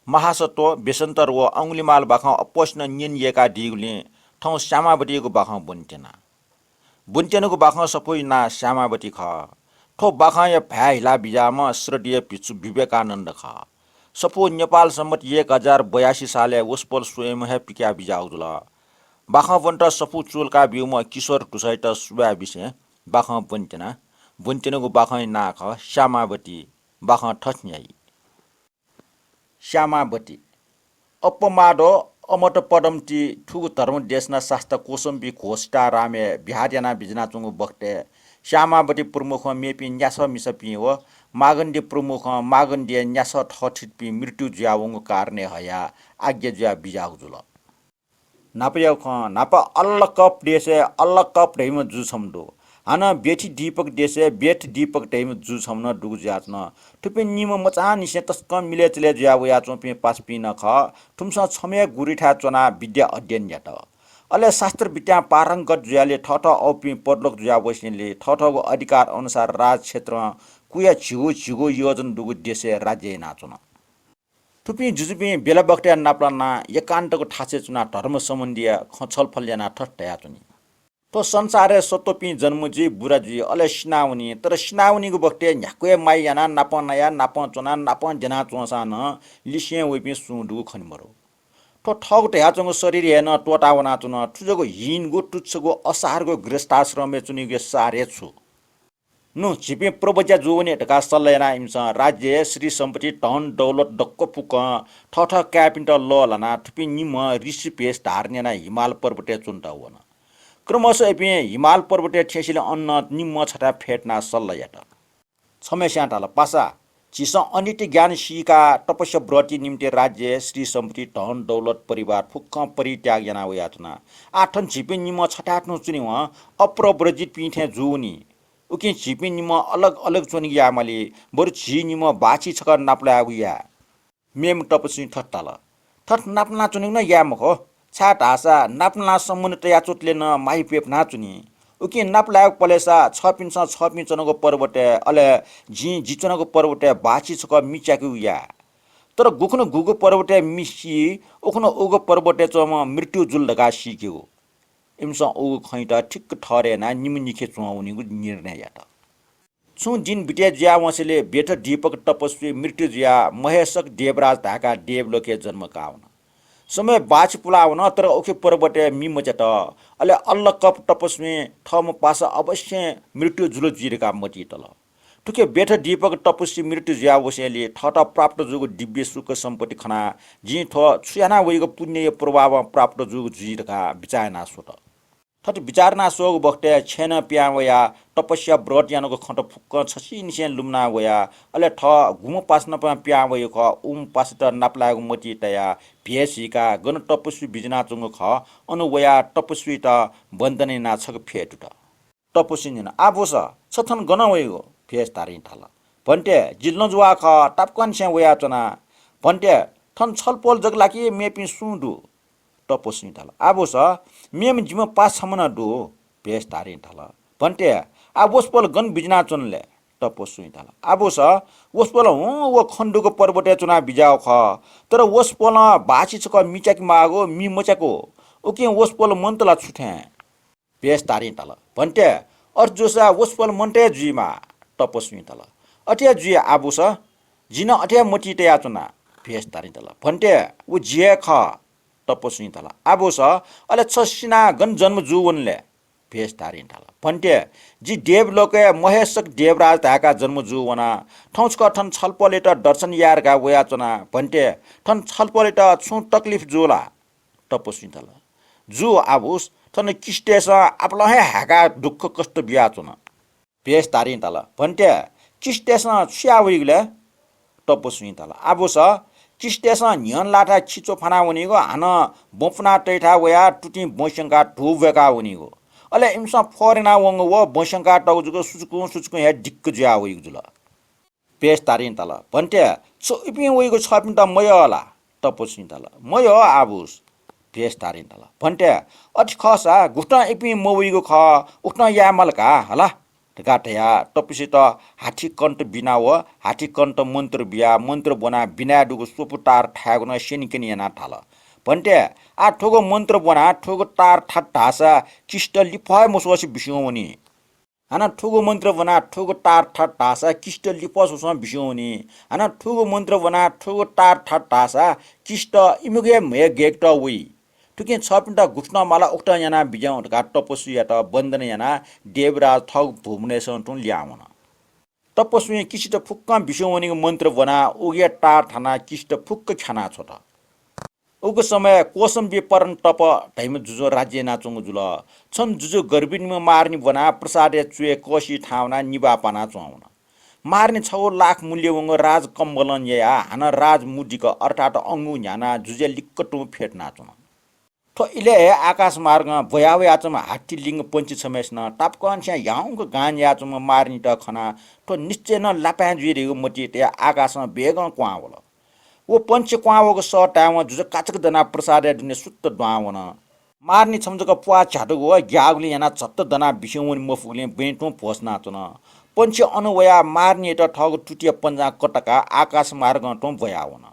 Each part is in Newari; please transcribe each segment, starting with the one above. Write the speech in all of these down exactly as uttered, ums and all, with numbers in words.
महासत्व, बेसन्तर व अंगुलिमाल बाखं अप्वःसिनं न्यन यय्कादीगुलिं थौं श्यामावतीयागु बाखं ब्वनेत्यना। ब्वनेत्यनागु बाखं सफूया नां श्यामावती खः। थ्व बाखंया भाय् हिला बिज्याःम्ह श्रद्धेय भिक्षु विवेकानन्द खः। सफू नेपाल सम्बत एक हजार बयासी सालय् वसपोल स्वयम्भू हे पिकया बिज्याःगु जुल। बाखं ब्वनेत सफू चूलाका ब्यूम्ह किशोर धुसःयात सुभाय् बिसें बाखं ब्वनेत्यना। ब्वनेत्यनागु बाखंया नां खः श्यामावती। बाखं थथे न्ह्याइ। श्यामावती। अप्पमादो अमतपदमति थुगु धर्मदेशना शास्ता कोसम्बी घोषितारामय् बिहार याना बिज्यानाच्वंगु बखतय् श्यामावती प्रमुखं मेपिं न्यासः मिसापिं व मागण्डी प्रमुखं मागण्डीया न्यासः थःथितिपिं मृत्यु जुयावंगु कारणय् हयाः आज्ञा जुया बिज्याःगु जुल। न्हापायागु खँ, न्हापा अल्लकप देशय् अल्लकप धइम्ह जु छम्ह दु। हानं बेथि दीपक देशय् बेथ दीपक धइम्ह जु छम्ह नं दुगु जुयाच्वन। थुपिं निम्ह मचांनिसें तसकं मिलय् चले जुया वयाच्वंपिं पासापिं नं खः। थुमिसं छम्हया गुरुयाथाय् च्वनाः विद्या अध्ययन यात। अले शास्त्र विद्यां पारंगत जुयाले थःथः अःपुपिं परलोक जुया वसेंलि थःथःगु अधिकार अनुसार राजक्षेत्रं कुया झिगू झिगू योजन दुगु देशय् राज्य यानाच्वन। थुपिं जुजुपिं बेला बखतय् नापलानाः एकान्तगु थासय् च्वनाः धर्म सम्बन्धीया खँ छलफल यानाः थथे धयाच्वनी। थ्व संसारय् सत्त्वपिं जन्म जुइ, बुरा जुइ, अले सिनावनी। तर सिनावनीगु बखतय् न्ह्याक्व हे माया यानाः नापं नायाः नापं च्वनाः नापं द्यनाच्वंसां नं लिसें वइपिं सुं दुगु खने मरु। थ्व थःगु धयाच्वंगु शरीर हे नं त्वःता वनाच्वन। थुजःगु हीनगु, तुच्छगु, असारगु गृहस्थाश्रमय् च्वनीगु सार हे छु? नु, झीपिं प्रव्रज्या जूवनी धकाः सल्लाह यानाः इमिसं राज्य, श्री सम्पत्ति, धन दौलत दक्व फुक्कं थःथः काय्‌पिन्त लःल्हानाः थुपिं निम्ह ऋषि भेष धारण यानाः हिमाल पर्वतय् च्वनेत वन। क्रमशः इपिं हिमाल पर्वतय् थ्यंसिलि अन निम्हं छथाय् फ्यतुनाः सल्लाह यात। छम्हस्यां धाल, पासा, झीसं अनित्य ज्ञान सीकाः तपस्या व्रतया निम्ति राज्य, श्री सम्पत्ति, धन दौलत, परिवार फुक्कं परित्याग याना वयाच्वना। आः थन झीपिं निम्हं छथाय् तुं च्वनेवं अप्रव्रजितपिं थें जूवनी। उकिं झीपिं निम्हं अलग अलग च्वनेगु याये माली, बरु झी निम्हं बाःछि छकः नापलायेगु याये। मेम्ह तपस्वीं थथे धाल, थथे नापलाना च्वनेगु नं याये मखु, छाय्‌धाःसा नापलानाः सम्बन्ध तया च्वतले नं माहि प्यपुना च्वनी। उकिं नापलायेगु पलेसा छःपिन्सं छःपिं च्वनागु पर्वतय्, अले जिं जि च्वनागु पर्वतय् बाःछि छकः मि च्याकेगु याये। तर गुखुन्हु गुगु पर्वतय् मि सी, उखुन्हु उगु पर्वतय् च्वंम्ह मृत्यु जुल धकाः सीकेगु। इमिसं उगु खँयात ठिक्क ठहरय् यानाः निम्ह निखे च्वंवनीगु निर्णय यात। छुं दिन बिते जुयावंसेले बेथ दीपक तपस्वी मृत्यु जुयाः महेशक देवराज धाय्‌काः देवलोकय् जन्म काः वन। समय बाःछि पुलाः वन, तर उखे पर्वतय् मि मच्यात। अले अल्लकप तपस्वीं थःम्ह पासा अवश्यं मृत्यु जुल जुइ धकाः मतिइ तल। थुखे बेथ दीपक तपस्वी मृत्यु जुयावसेंलि थःत प्राप्त जूगु दिव्य सुख सम्पत्ति खनाः जिं थ्व छु याना वइगु पुण्यया प्रभावं प्राप्त जूगु जुइ धकाः बिचाः याना स्वत। थथे बिचाः याना स्वःगु बखतय् छेँनं पिहां वयाः तपस्या व्रत यानागु खँत फुक्कं छसिंनिसें लुमना वयाः अले थः गुम्ह पासा नाप पिहां वइगु खः, उम्ह पासात नापलायेगु मतिइ तयाः भेष सीकाः गन तपस्वी बिज्यानाच्वंगु खः, अन वयाः तपस्वीत वन्दना यानाः छकः फ्यतुत। तपस्वीं न्यन, आः ब्वस, छ थन गन वइगु? भेषधारीं धाल, भन्ते, जि लँजुवाः खः, तापाकंनिसें वयाच्वना। भन्ते, थन छलपोल जक ला कि मेपिं सुं दु? तपस्वीं धाल, आः ब्वस, मेम्ह जिम्ह पासा छम्ह नं दु। भेषधारीं धाल, भन्ते, आः वसपोल गन बिज्यानाच्वन ले? तपस्वीं धाल, आः ब्वस, वसपोल हुं व खनेदुगु पर्वतय् च्वना बिज्याःगु खः, तर वसपोलं बाःछि छकः मि च्याके माःगु, मि मच्याकू। उकिं वसपोल मन्त ला छु थें? भेषधारीं धाल, भन्ते, अथे जूसा वसपोल मन्त हे जुइमाः। तपस्वीं धाल, अथे हे जुइ आः ब्वस, जिं नं अथे हे मतिइ तयाच्वना। भेषधारीं धाल, भन्ते, व जि हे खः। तपस्वीं धाल, आः ब्वस, अले छ सिनाः गन जन्म जूवन ले? भेषधारीं धाल, भन्ते, जि देवलोकय् महेशक देवराज धाय्‌काः जन्म जूवना। थौं छकः थन छलपोलयात दर्शन याये धकाः वयाच्वना। भन्ते, थन छलपोलयात छुं तकलिफ जू ला? तपस्वीं धाल, जू आः ब्वस, थन किस्तीतय्‌सं आपालं हे हाय्‌काः दुःख कष्ट बियाच्वन। भेषधारीं धाल, भन्ते, किस्तीतय्‌सं छु याः वइगु ले? तपस्वीं धाल, आः ब्वस, किस्तीतय्‌सं न्हिं लाःथाय् खिच्वः फाना वनीगु, हानं बँ पुना तइथाय् वयाः तुतिं बँ स्यंकाः धू ब्वय्‌का वनीगु। अले इमिसं फोहोर याना वंगु व बँ स्यंका तःगु जक सुचुकुं सुचुकुं हे दिक्क जुया वइगु जुल। भेषधारीं धाल, भन्ते, छु इपिं वइगु छःपिन्त मयः ला? तपस्वीं धाल, मयः आः ब्वस। भेषधारीं धाल, भन्ते, अथे खःसा गुकथं इपिं मवइगु खः, उकथं याये माल का हला। धकाः धयाः तपस्वीत हाथी कण्ठ बिना व हाथी कण्ठ मन्त्र बियाः मन्त्र ब्वनाः बिनाय् दुगु स्वपु तार थायेगु नं स्यनेकने यानाः धाल, भन्ते, आः थुगु मन्त्र ब्वनाः थुगु तार थात धाःसा किसित लिफः हे मस्वसे बिस्युं वनी। हानं थुगु मन्त्र ब्वनाः थुगु तार थात धाःसा किसित लिफः स्वसं बिस्युं वनी। हानं थुगु मन्त्र ब्वनाः थुगु तार थात धाःसा किसित इमिगु हे म्हय् गय्केत वइ। थुकिं छःपिन्त गुकथं माल उकथं यानाः बिज्याहुँ धकाः तपस्वीयात वन्दना यानाः देवराज थःगु भुवनय् सं तुं लिहां वन। तपस्वीं किसित फुक्कं बिस्युं वनीगु मन्त्र ब्वनाः उगु हे तार थानाः किसित फुक्क ख्यानाः छ्वत। उगु समय कोसम्बी परन्तप धइम्ह जुजुं राज्य यानाच्वंगु जुल। छम्ह जुजु गर्भिणीम्ह मारनी ब्वनाः प्रसादया च्वय् कःसिइ थाहां वनाः निभाः पानाच्वं वन। मारनी छगू लाख मूल्य वंगु राजकम्बलं न्ययाः हानं राजमुदिक अर्थात् अंगू न्ह्यानाः जुजुया लिक्क तुं फ्यतुनाच्वन। थ्व इलय् हे आकाश मार्गं ब्वया वयाच्वंम्ह हात्ती लिङ पंक्षी छम्हय्सिनं तापाकंनिसें ह्याउँक गान यायाच्वंम्ह मारनीत खनाः थ्व निश्चय नं लापाँय् जुइ धइगु मतिइ तयाः आकाशं वेगं क्वहां वल। व पंक्षी क्वहां वःगु सः ताय्वं जुजु काचाक्क दनाः प्रसादया दुने सुत्त दुहां वन। मारनी छम्ह जक प्वाः झ्यातुगु व ग्याःगुलिं यानाः झत्त दनाः बिस्युं वने मफुगुलिं बँय् तुं भ्वसुनाच्वन। पंक्षी अन वयाः मारनीयात थःगु तुतिया पन्जां कताकाः आकाश मार्गं तुं ब्वया वन।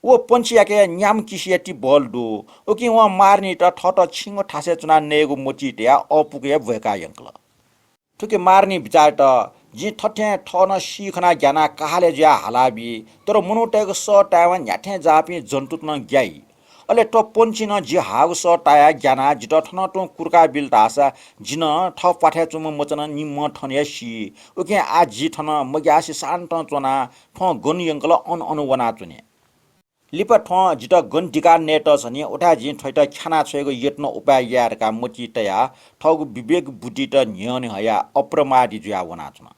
व पंक्षीयाके न्याम्ह किसिया ति बल दु। उकिं वं मारनीत थःत छिंगु थासय् च्वनाः नयेगु मतिइ तयाः अःपुक हे ब्वय्काः यंकल। थुकी मारनी बिचाः यात, जिं थथें थः नं सी खनाः ग्यानाः काहालय् जुयाः हालाबी, तर मनूतय्गु सः ताय्वं न्ह्याथें जाःपिं जन्तुत नं ग्याइ। अले थ्व पंक्षीं नं जि हाःगु सः तायाः ग्यानाः जितः थनं तुं कुर्काः बिल धाःसा जि नं थः प्वाथय् च्वंम्ह मचानं निम्हं थन हे सी। उकिं आः जि थन मग्यासे शान्तं च्वनाः थ्वं गन यंकल अन अन वनाच्वने। लिपा थ्वं जितः गन दिकाः नयेत सनि, उथाय् जिं थ्वयात ख्यानाः छ्वयेगु यत्न उपाय याये धकाः मतिइ तयाः थःगु विवेक बुद्धित न्ह्यःने हयाः अप्रमादी जुयाः वनाच्वन।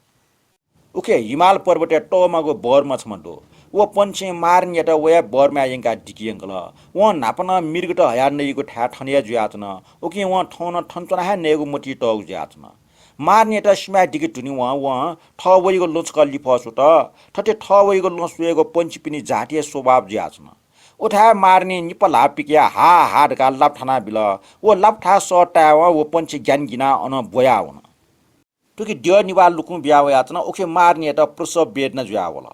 उखे हिमाल पर्वतय् तःमागु बर्मा छम्ह दु। व पंक्षीं मारनीयात वया बर्माय् यंकाः दिके यंकल। वं न्हापा नं मृगत हयाः नइगु थाय् थन हे जुयाच्वन। उकिं वं थौं नं थन च्वनाः हे नयेगु मतिइ तःगु जुयाच्वन। मारनीयात सिमाय् दिके दुने वं वं थः वइगु लँ छकः लिफः स्वत। थथे थः वइगु लँ स्वयेगु पंक्षीपिनि जातिया स्वभाव जुयाच्वन। उथाय् मारनीं निपा ल्हाः पिकयाः हा हा धकाः लापा थानाबिल। व लापा थाय् सः ताय्वं व पंक्षी ग्यानागिनाः अनं ब्वया वन। थुकी द्यः निभाः लुकुं बिया वयाच्वन। उखे मारनीयात प्रसव वेदना जुयावल।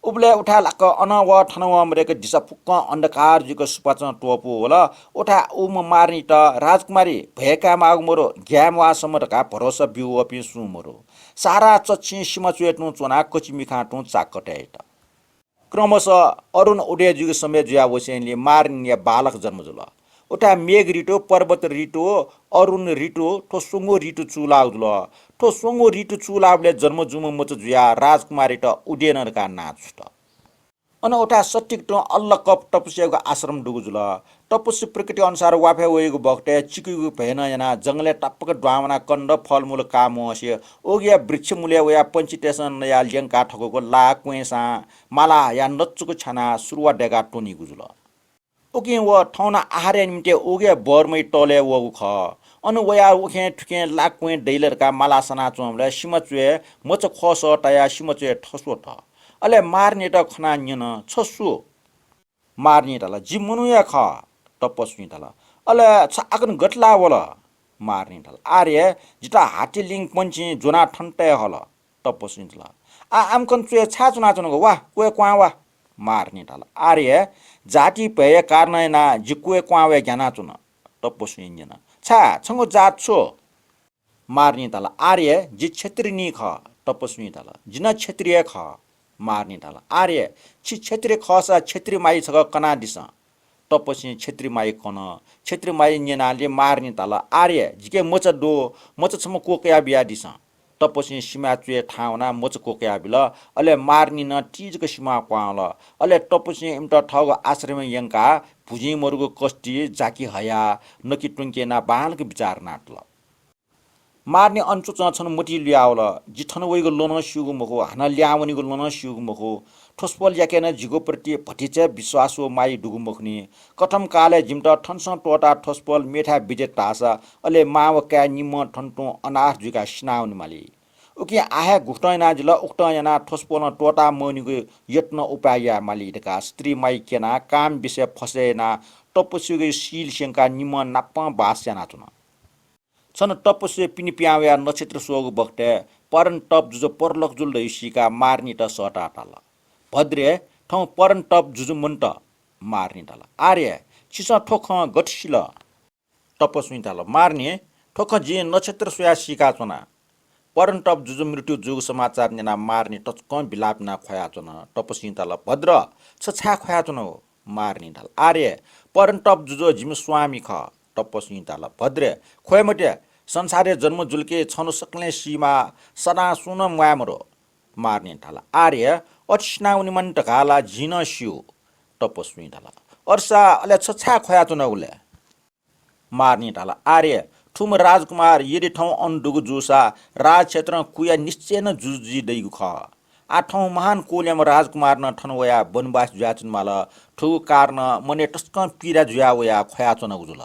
उबलय् उथाय् लाक्क अनं वः थनं वः मदय्क दिसा फुक्कं अन्धकार जुइक सुपाँचं त्वपुवल। उथाय् उम्ह मारनीत राजकुमारी भय कायेमाःगु मदु, ग्याये म्वाःसम्म धकाः भरोसा ब्यूवःपिं सुं मदु। सारा चच्छिं सिमा च्वय् तुं च्वनाः कचि मिखां तुं चाक्क तयात। क्रमशः अरुण उदय जुइगु समय जुयावसेंलि मारनीया बालक जन्म जुल। उथाय् मेघ ऋतु, पर्वत ऋतु, अरुण ऋतु, थ्व स्वंगू ऋतु चूलाःगु जुल। थ्व स्वंगू ऋतु चूलाःबलय् जन्म जूम्ह मचा जुयाः राजकुमारीत उदेन धकाः नां छुत। अन उथाय् सत्तिक तुं अल्लकप तपस्वीयागु आश्रम दुगु जुल। तपस्वी प्रकृति अनुसार वाफय् वइगु बखतय् चिकुइगु भय नं यानाः जंगलय् तापाक दुहां वनाः कन्द फलमूल काः म्वसे उगुया वृक्ष मूलय् वयाः पंक्षीतय्सं नयाः ल्यंकाः थकूगु लाः क्वँय्सां माला हयाः नचुक छ्यानाः सुरुवाः दय्काः त्वनीगु जुल। उकिं व थौं नं आहारया निंतिं उगुया बर्मय् तःलय् वःगु खः। अन वयाः उखें थुखें लाः क्वँय् दइल धकाः माला सनाच्वंबलय् सिमा च्वय् मचा ख्वःसः तायाः सिमा च्वय् थस्वत। अले मारनीत खनाः न्यन, छ सु? मारनीं धाल, जि मनू हे खः। तपस्वीं धाल, अले छ आकन गथे लाः वल? मारनीं धाल, आर्य, जितः हात्ती लिङ पंक्षीं ज्वनाः थन तये हल। तपस्वीं धाल, आ आमकन च्वय् छाय् च्वनाच्वनागु? वा, क्वय् क्वहां वा। मारनीं धाल, आर्य, जाति भयया कारणं यानाः जि क्वय् क्वहां वये ग्यानाच्वन। तपस्वीं न्यन, छाय्, छंगु जात छु? मारनीं धाल, आर्य, जि क्षेत्रिनी खः। तपस्वीं धाल, जि नं क्षेत्री हे खः। मारनीं धाल, आर्य, छि क्षेत्री खःसा क्षेत्री माइ छकः कनादिसँ। तपस्वीं क्षेत्री माइ कन। क्षेत्री माइ न्यनालि मारनीं धाल, आर्य, जिके मचा दु, मचा छम्ह क्वकया बियादिसँ। तपस्वीं सिमाय् च्वय् थाहां वनाः मचा क्वकया बिल। अले मारनीं नं तिजक सिमाः क्वहां वल। अले तपस्वीं इमित थःगु आश्रमय् यंकाः भुजिं मदुगु कस्ति जाकि हयाः नकि त्वंके यानाः बांलाक बिचाः यानातल। मारनी अन च्वच्वं छन्हु मतिइ लुयावल। जि थन वइगु लँ नं स्यूगु मखु, हानं लिहां वनीगु लँ नं स्यूगु मखु। थ्वस्पल याके नं जिगु प्रति भतिचा हे विश्वास व माया दुगु मखुनि। कथं कालय् जिमित थनसं त्वःताः थ्वस्पल मेथाय् बिज्यात धाःसा अले मां व काय् निम्हं थन तुं अनाथ जुइकाः सिनावने माली। उकिं आः हे गुकथं यानाः जिल उकथं यानाः थ्वस्पलं त्वःताः मवनीगु यत्न उपाय याये माली धकाः स्त्री माइ क्यनाः काम विषय फसय् यानाः तपस्वीगु शील स्यंकाः निम्हं नापं बास यानाच्वन। छन्हु तपस्वीया पिने पिहां वयाः नक्षत्र स्वःगु बखतय् परन्तप जुजु परलोक जुल धइगु सीकाः मारनीत सःताः धाल, "भद्रे, थौं परन्तप जुजु मन्त।" मारनीं धाल, "आर्य, छिसं थ्व खँ गथे सिल?" तपस्वीं धाल, "मारनी, थ्व खँ जिं नक्षत्र स्वयाः सीकाच्वना।" परन्तप जुजु मृत्यु जूगु समाचार न्यनाः मारनी तसकं विलाप यानाः ख्वयाच्वन। तपस्वीं धाल, "भद्र, छ छाय् ख्वयाच्वनागु?" मारनीं धाल, "आर्य, परन्तप जुजु जिमि स्वामी खः।" तपस्वीं धाल, "भद्रे, ख्वये मते, संसारय् जन्म जुल कि छन्हु सकलें सीमाः, सदां सुं नं म्वाये मदु।" मारनीं धाल, "आर्य, अथे सिनावने मानि धकाः ला जिं नं स्यू।" तपस्वीं धाल, "अय्‌सा अले छ छाय् ख्वयाच्वनागु ले?" मारनीं धाल, "आर्य, थुम्ह राजकुमार यदि थौं अन दुगु जूसा राजक्षेत्रं कुया निश्चय नं जुजु जुइ दइगु खः। आः थौं महान कुलयाम्ह राजकुमार नं थन वयाः वनवासी जुयाच्वनेमाल। थुगु कारणं मनय् तसकं पीडा जुया वयाः ख्वयाच्वनागु जुल।"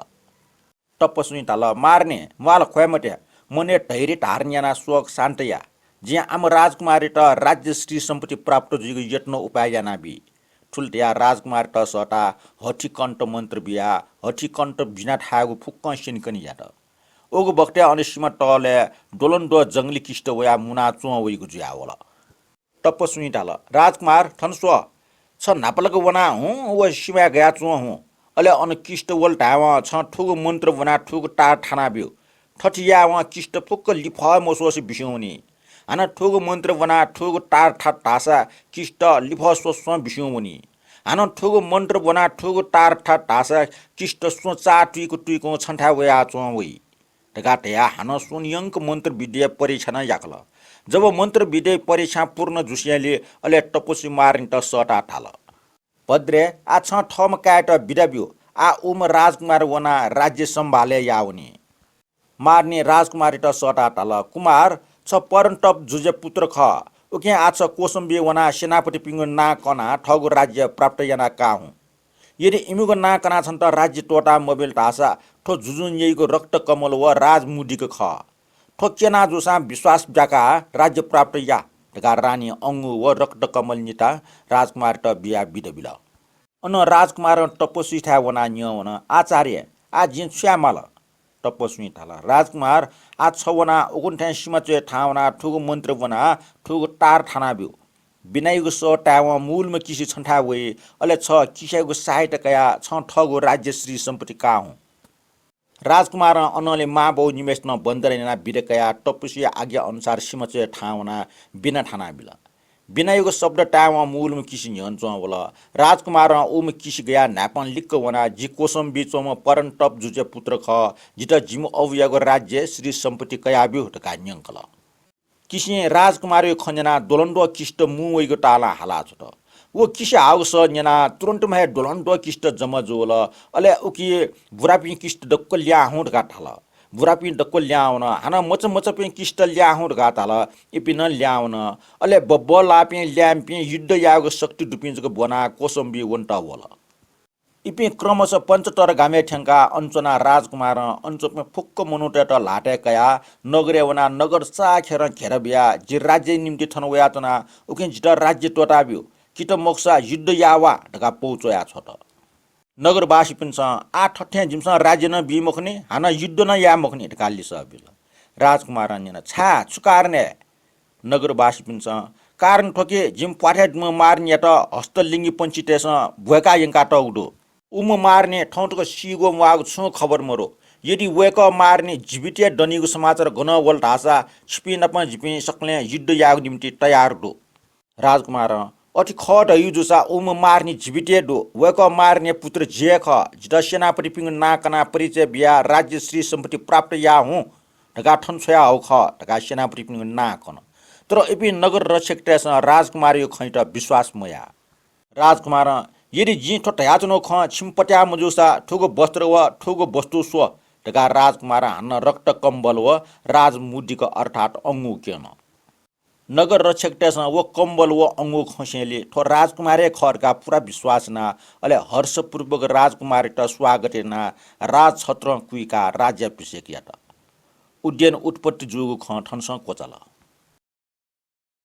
तपस्वीं धाल, "मारनी, म्वाःल ख्वये मते, मनय् धैर्य धारण यानाः शोक शान्त या। जिं आम्ह राजकुमारयात राज्य श्री सम्पत्ति प्राप्त जुइगु यत्न उपाय यानाबी।" थुलि धयाः राजकुमारयात सःताः हथिकण्ठ मन्त्र बियाः हथिकण्ठ बिना थायेगु फुक्कं स्यनेकने यात। उगु बखतय् अन सिमा तःलय् द्वलंद्वः जंगली किष्ट वयाः मुनाच्वं वइगु जुयावल। तपस्वीं धाल, "राजकुमार, थन स्व। छ न्हापालाक वनाः हुँ व सिमाय् गयाच्वं हुँ। अले अन किष्ट वल धायेवं छं थुगु मन्त्र ब्वनाः थुगु तार थानाब्यु। थथे यायेवं किष्ट फुक्क लिफः मस्वसे बिस्युं वनी। हानं थुगु मन्त्र ब्वनाः थुगु तार थात धाःसा किष्ट लिफः स्वस्वं बिस्युं वनी। हानं थुगु मन्त्र ब्वनाः थुगु तार थात धाःसा किष्ट स्वचाः तुइक तुइकं छन्थाय् वयाच्वं वइ।" धकाः धयाः हानं स्वन्यंक मन्त्रविद्या परीक्षा नं याकल। जब मन्त्रविद्या परीक्षा पूर्ण जुसेंलि अले तपस्वी मारनीत सःताः धाल, "भद्रे, आः छं थःम्ह काय्‌यात बिदा ब्यु। आः उम्ह राजकुमार वनाः राज्य सम्भालय् याः वनी।" मारनीं राजकुमारयात सःताः धाल, "कुमार, छ परन्तप जुजुया पुत्र खः। उकिं आः छ कोसम्बी वनाः सेनापतिपिनिगु नां कनाः थःगु राज्य प्राप्त यानाः का हुँ। यदि इमिगु नां कनाः छन्त राज्य त्वःता मबिल धाःसा थ्व जुजुं न्यइगु रक्तकमल व राजमुद्रिका खः। थ्व क्यना जूसां विश्वास ब्याकाः राज्य प्राप्त या" धकाः रानीं अंगु व रक्तकमल निता राजकुमारयात बियाः बिदा बिल। अनं राजकुमारं तपस्वीथाय् वनाः न्यं वन, "आचार्य, आः जिं छु याये माल?" तपस्वीं धाल, "राजकुमार, आः छ वनाः उखुन्हु थें सिमा च्वय् थाहां वनाः थुगु मन्त्र ब्वनाः थुगु तार थानाब्यु। बिनायागु सः तायेवं मूलम्ह किसि छन्थाय् वइ, अले छ किसियागु सहायता कयाः छं थःगु राज्य श्री सम्पत्ति का हुँ।" राजकुमारं अनंलि मांबौ निम्हय्‌सितं वन्दना यानाः बिदा कयाः तपस्वीया आज्ञा अनुसार सिमा च्वय् थाहां वनाः बिना थानाबिल। बिनायागु शब्द तायेवं मूलम्ह किसि न्ह्यःने च्वं वल। राजकुमारं उम्ह किसि गयाः न्हाय्‌पं लिक्क वनाः, "जि कोसम्बी च्वंम्ह परन्तप जुजुया पुत्र खः। जितः जिमि अबुयागु राज्य श्री सम्पत्ति कयाब्यु" धकाः न्यंकल। किसिं राजकुमारया खँ न्यनाः द्वलंद्वः किष्ट मुं वइगु तालं हाला छ्वत। व किसि हाःगु सः न्यनाः तुरुन्त हे द्वलंद्वः किष्ट जमा जुल। अले उकी बुरापिं किष्ट दक्व ल्याः हुँ धकाः धाल। बुरापिं दक्व ल्याः वन। हानं मचा मचापिं किष्ट ल्याः हुँ धकाः धाल। इपिं नं ल्याः वन। अले बब्बलाःपिं ल्याय्‌म्हपिं युद्ध यायेगु शक्ति दुपिं जक ब्वनाः कोसम्बी वनेत वल। इपिं क्रमशः पञ्चतर गामय् थ्यंकाः अन च्वनाः राजकुमारं अन च्वंपिं फुक्क मनूतय्‌त ल्हातय् कयाः नगरय् वनाः नगर चाःखेरं घेरा बियाः, "जि राज्यया निंतिं थन वयाच्वना, उकिं जितः राज्य त्वःताब्यु, कि त मखुसा युद्ध याः वा" धकाः पौ च्वया छ्वत। नगरवासीपिन्सं, "आः थथें जिमिसं राज्य नं बी मखुनि, हानं युद्ध नं याये मखुनि" धकाः लिसः बिल। राजकुमारं न्यन, "छाय्, छु कारणय्?" नगरवासीपिन्सं, "कारण थ्व कि जिमि प्वाथय् दुम्ह मारनीयात हस्तलिङ्गी पंक्षीतय्‌सं ब्वय्‌काः यंकातःगु दु। उम्ह मारनी थौं तक सीगु म्वाःगु छुं खबर मदु। यदि वय्‌कः मारनी जीवित हे दनीगु समाचार गनं वल धाःसा छिपिं नाप जिपिं सकलें युद्ध यायेगु निंतिं तयार दु।" राजकुमारं, "अथे खः धइगु जूसा उम्ह मारनी जीवित हे दु। वय्‌कः मारनीया पुत्र जि हे खः। जितः सेनापतिपिनिगु नां कनाः परिचय बियाः राज्य श्री सम्पत्ति प्राप्त याः हुँ धकाः थन छ्वयाहःगु खः" धकाः सेनापतिपिनिगु नां कन। तर इपिं नगर रक्षकतय्‌सं राजकुमारया खँयात विश्वास मयाः। राजकुमारं, "यदि जिं थ्व धयाच्वनागु खँ छिमि पत्याः मजूसा थुगु वस्त्र व थुगु वस्तु स्व" धकाः राजकुमारं हानं रक्तकम्बल व राजमुद्रिका अर्थात् अंगु क्यन। नगर रक्षकतय्‌सं व कम्बल व अंगु खंसेंलि थ्व राजकुमार हे खः धकाः पूरा विश्वास यानाः अले हर्षपूर्वक राजकुमारयात स्वागत यानाः राजछत्रं कुइकाः राज्याभिषेक यात। उद्यान उत्पत्ति जूगु खँ थनसं क्वचाल।